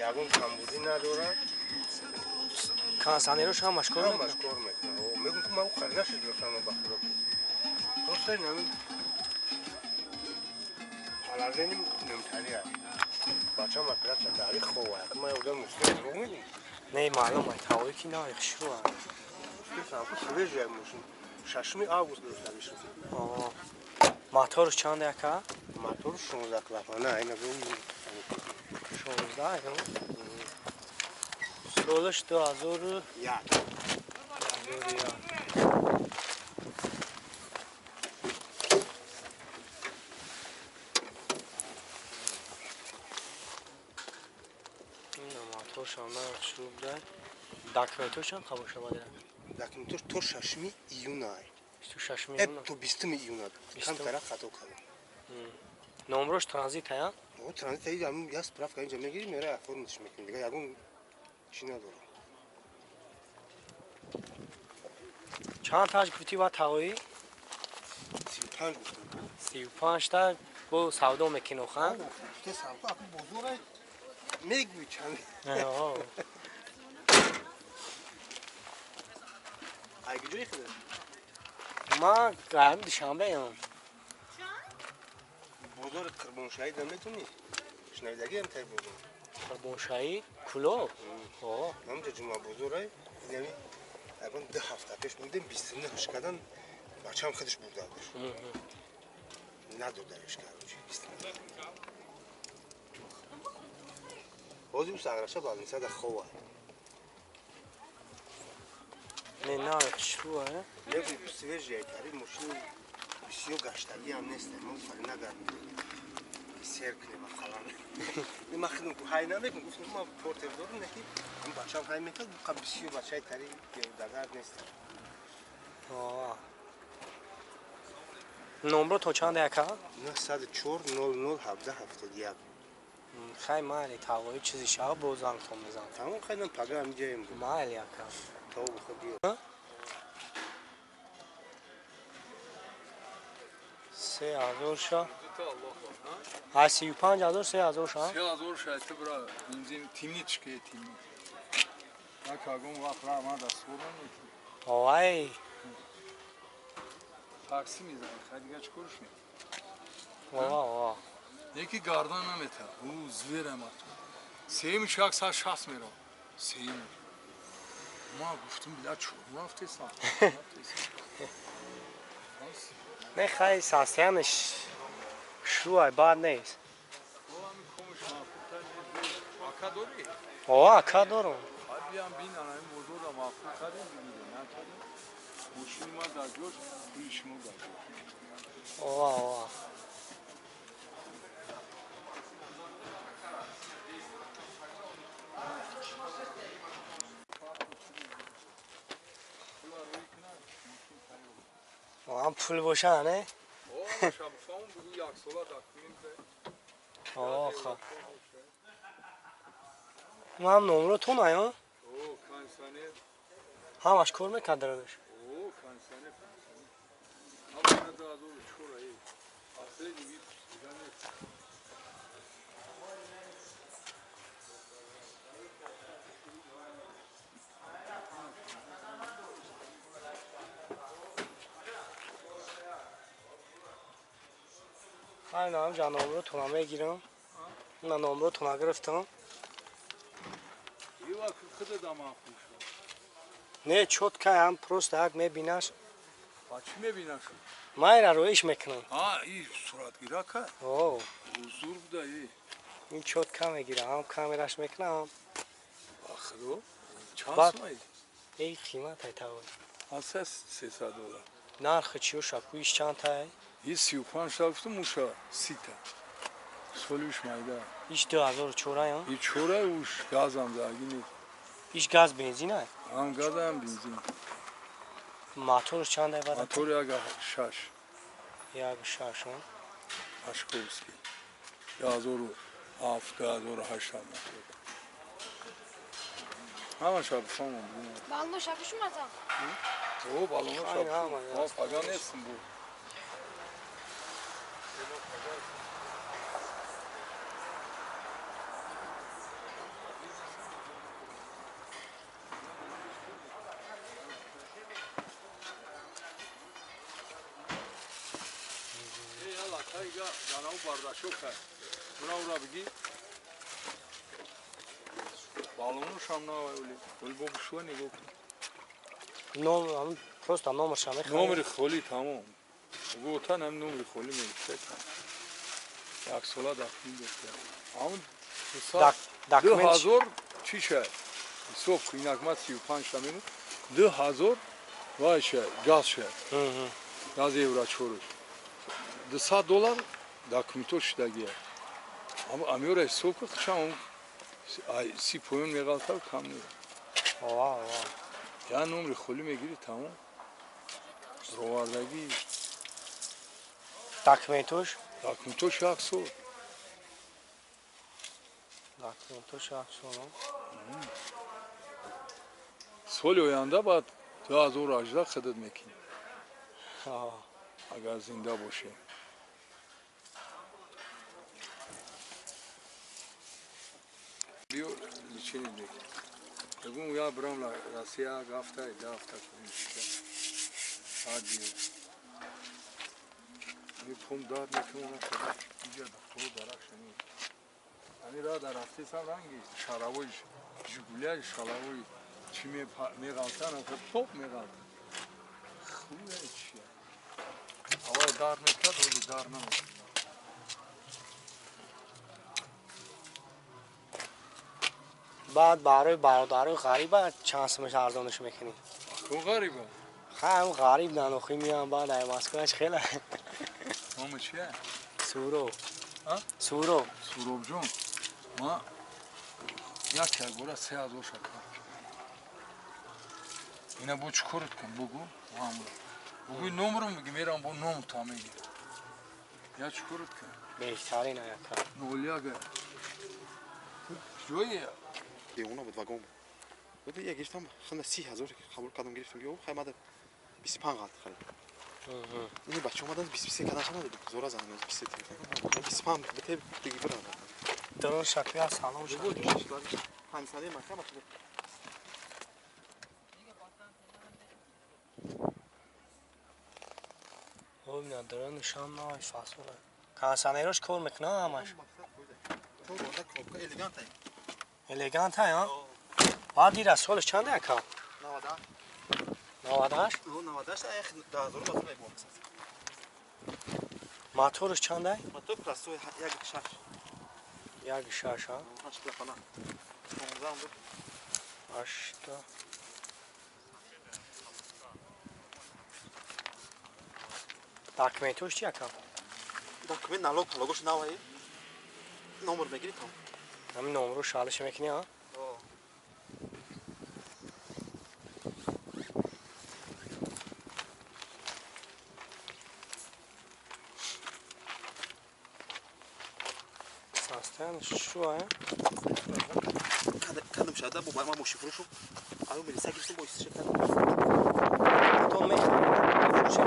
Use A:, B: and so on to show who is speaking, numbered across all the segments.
A: Ягон камбудӣ надорад.
B: Кондиционерош ҳамаш кор мекунад?
A: Ҳамаш кор мекунад. Мегӯм ки ман хари нашидостам ба худо. Просто ин ҳамин положение немтари аст. Бачам операция карди хова. Ман одам мушкил дурӯғ мегӯм.
B: Не, маълум ай тавои ки на хушрӯ ай.
A: Свежая мошин. 6 август гирифта шуд.
B: Моторш чанд яка?
A: Мотор 16 клапана, ина бу
B: 16 ай. Солаш 2001. 2001. Ина моторш ам шурӯъ буда. Документош чанд қабул шавад?
A: Документош то 6 июна.
B: 26 июна.
A: То 20 июна. Камтара хато кардам.
B: Номрош транзит ая?
A: О, транзит ая, ам я справка инҷа мегирим, мера оформиш мекунем. Дига ягон чи надорам.
B: Чанд таш гуфтӣ ва тавои?
A: 35 гуфтам.
B: 35 та бо савдо мекунӣ, ха?
A: Гуфте савдо, аку бозор мегӯй чанд. Ай куҷои худат?
B: Ман гаем Душанбеам.
A: Бозори Қурбоншаҳид наметонӣ? Шунавидагиам тай бозор.
B: Қурбоншаҳид? Кулоб?
A: Ҳамҷа ҷумъа бозорай. Яъне ягон 2 ҳафта пеш будем, 29 кардан бачаам худаш бурда буд. Надодаеш, короче, 29. Ҳозир ӯ саграша балнисада хова.
B: Не, на, хушрӯ ай.
A: Мегӯй свежий тари мошин бисёр гаштагиам нест. Мо хари нагардем. Сер кунем ақаллан. Ман худам ҳай намекунам, гуфтам ман портер дорам, не ки ҳам бачаам ҳай мекард, қа бисёр бачаи тари дагард нест.
B: Номро то чанд яка?
A: 904 00 17 71.
B: Хай майли тавои чизи шав бо зангтон мезанам.
A: Тамом, хай нам пага ҳамиҷаем.
B: Майли яка.
A: То бихо биё.
B: 3000 ша. А 35000 3000 ша.
C: 3000 ша это бра, бензин тимничке тимни. Так агон вақт ра ма да сурам.
B: Ой.
C: Такси мезанӣ, хай дига чӣ корш мекунӣ?
B: Ва.
C: Яки гардан намета. Ӯ зверам ат. Сеюм 160 мерав. Сеюм. Ма гуфтам била чор рафтесам.
B: Не хай состояниш шуай бад нест.
C: Ака дорӣ?
B: О, ака дорам.
C: Хай биям бинан, ҳамин бозорро маъқул кардем, бигирем, накардем. Мошини ма дар ҷош, пули шумо дар ҷош.
B: Ова. Ам пул боша, не?
C: О, шабфаум бугу як сола документ.
B: Охо. Ман номро тон ая?
C: О, кондиционер.
B: Ҳамаш кор мекард дараш.
C: О, кондиционер. Ҳама 2004 ай. Последний выпуск, дига нест.
B: Хай нам ҷа номро тона мегирам. На номро тона гирифтам.
C: Ива худа да маъқул шуд.
B: Не, чётко ам просто як мебинаш.
C: А чӣ мебинаш?
B: Майра роиш мекунам.
C: А, и суратгирака?
B: О.
C: Ҳузур буда и.
B: Ин чётко мегира, ҳам камераш мекунам.
C: Ахро, чанд сомай?
B: Эй, қимат ай тавон.
C: Аса 300 доллар.
B: Нархи чиёша куиш чанд тай?
C: И 35 та гуфтам, уша 30 та. Солиш майда.
B: Иш 2004 ай?
C: И 4 уш газам заги нест.
B: Иш газ бензин ай?
C: Ҳам газ ҳам бензин.
B: Моторш чанд ай бада?
C: Мотор 1.6.
B: 1.6 он.
C: Ашковский. 2007, 2008 мотор. Ҳамаша бифаҳмам.
D: Балоно шапушмазам.
C: О, балоно шапушм. Мо пага нестм бу. Дига данау бардашок ҳаст. Муна ура бигӣ. Балонушам навай оли. Оли бо бушва нигоҳ кун.
B: Ном просто номерша мехоҳӣ.
C: Номери холӣ тамом. Гуфтан ҳам номери холӣ мегирифт. Як сола документ дошта. Ҳамун 2000 чӣ шад? Ҳисоб кун, инак ман 35 та мегӯм. 2000 вай шад, газ шад. Газ евро чорш. $200 документҳо шудагия. Аммо амиёра ҳисоб кун, хучам си поён меғалтав кам нест.
B: Ова, ова.
C: Я номери холӣ мегирӣ тамом. Ровардагӣ.
B: Документош?
C: Документош як сол.
B: Документош як сол.
C: Соли оянда баъд 2018 хидат мекунӣ. Агар зинда бошӣ. Биё лечение мекунӣ. Мегӯм я бирам Россия як ҳафта, ду ҳафта кунем. Баъд биё. Ами пом дард мекунам, инҷа духтуру дарахша нест. Ами ра дар рафтесам ранги шаравои Жигуля, шалавои чӣ меғалтан, топ меғалтан. Хуя чия. Аввал дард мекард, ҳозир дард намекунад.
B: Баъд барои бародарои ғариба чанд сумаш арзонаш мекунӣ?
C: Ку ғариба?
B: Ха, ғариб нанохӣ меям, баъд ай Москваш хеле.
C: Номи чия?
B: Суроб. Суроб.
C: Суробҷон, ма як якбора 3000 шакар. Ина бо чӣ корат кун, бугу, ҳамра. Бугӯи номерам мегӣ, мерам бо ном та мегӣ. Я чӣ корат кун?
B: Беҳтарин аяка.
C: Нолияга. Ҷое
E: Девона буд, вагон буд. Буд я гирифтам, ханда 30,000 қабул кардам, гирифтам. Ё хай мада 25 ғалт харид. Ини бача омадан 23 кадан шана дид. Зора занам 23. 25 бите диги бирам.
B: Дорон шакля салом шуд.
E: Пансане мака бача.
B: Ой, дорон нишон най фасола. Кансанерош кор мекна ҳамаш.
E: Элегант ай.
B: Элегант ай, а? Баъд ира солаш чанд ака?
E: 98.
B: 98?
E: 98 ай 2000 батон ай бо.
B: Моторш чанд ай?
E: Мотор простой 1.6.
B: 1.6, а?
E: 8 клапана. 15 буд.
B: 8. Документош чи ака?
E: Документ налог, налогош нав ай. Номер мегирӣ там.
B: Ҳамин номерро шалиш мекунӣ, а? Состояние шо, а?
E: Кадам шада бо ма моши фурӯшу. Аю милиса гирифтам бо истиша кардам.
B: То мехарӣ, фурӯши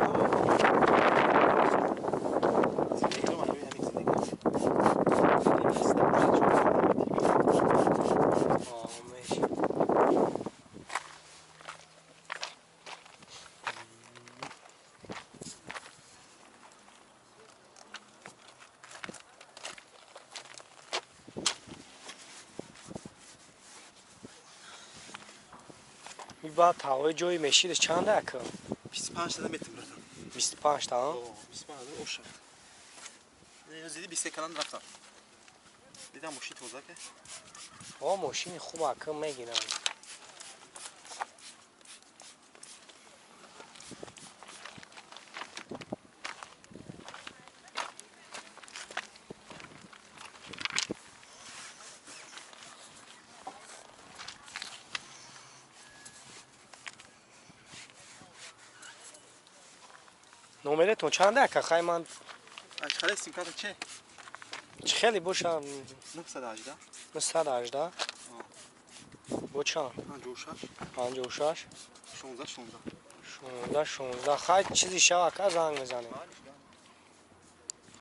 B: Баъд ҳавои ҷои мешидаш чанд ака?
E: 25 та метр братан.
B: 25 та, а?
E: 25 оша. Не, зиди 23 калан рафтам. Дидам мошин тоза ка.
B: О, мошини хуб ака мегирам. Номеретон чанд ака? Хай ман
E: Аш хеле сим-карта че?
B: Чӣ хеле боша?
E: 918.
B: 918. Бо чанд?
E: 56.
B: 56.
E: 16 16.
B: 16 16. Хай чизи шав ака занг мезанем.